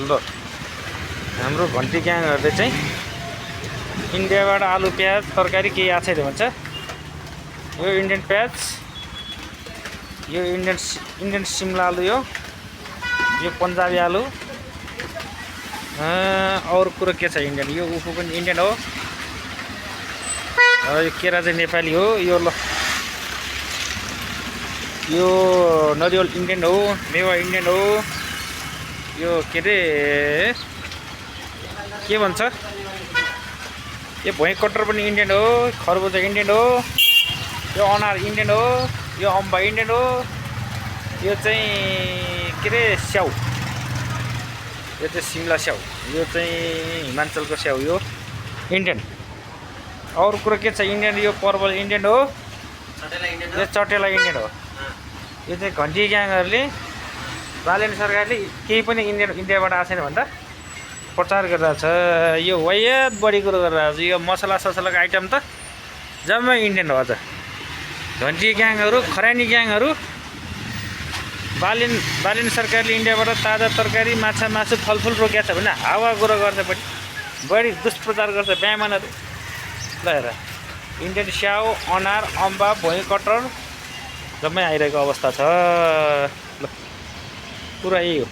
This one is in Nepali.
ल हाम्रो घन्टी ग्याङहरूले चाहिँ इन्डियाबाट आलु प्याज तरकारी केही आएको छैन भन्छ। यो इन्डियन प्याज, यो इन्डियन सिमला आलु, यो पन्जाबी आलु। अरू कुरो के छ इन्डियन? यो उफु पनि इन्डियन हो। यो केरा चाहिँ नेपाली हो। यो ल यो नरिवल इन्डियन हो, मेवा इन्डियन हो। यो के अरे के भन्छ, यो भुइँ कटर पनि इन्डियन हो। खरबुजा इन्डियन हो। यो अनार इन्डियन हो। यो अम्बा इन्डियन हो। यो चाहिँ के अरे स्याउ, यो चाहिँ सिमला स्याउ, यो चाहिँ हिमाञ्चलको स्याउ, यो इन्डियन। अरू कुरो के छ इन्डियन? यो पर्वल इन्डियन हो। यो चटेला इन्डियन हो। यो चाहिँ घन्टी ग्याङहरूले, बालेन सरकारले केही पनि इन्डियाबाट आएको छैन भनेर प्रचार गरिरहेको छ। यो वायत बढी कुरो गरिरहेको छ। यो मसलाको आइटम त जम्मै इन्डियन हो। अझ घन्टी ग्याङहरू, खरानी ग्याङहरू, बालेन सरकारले इन्डियाबाट ताजा तरकारी, माछा मासु, फलफुल रोकेको छ भने हावा कुरो गर्छ, बढी दुष्प्रचार गर्छ ब्यामनहरू। ल हेर, इन्डियन स्याउ, अनार, अम्बा, भुइँ कटर जम्मै आइरहेको अवस्था छ। ल कुरा यही हो।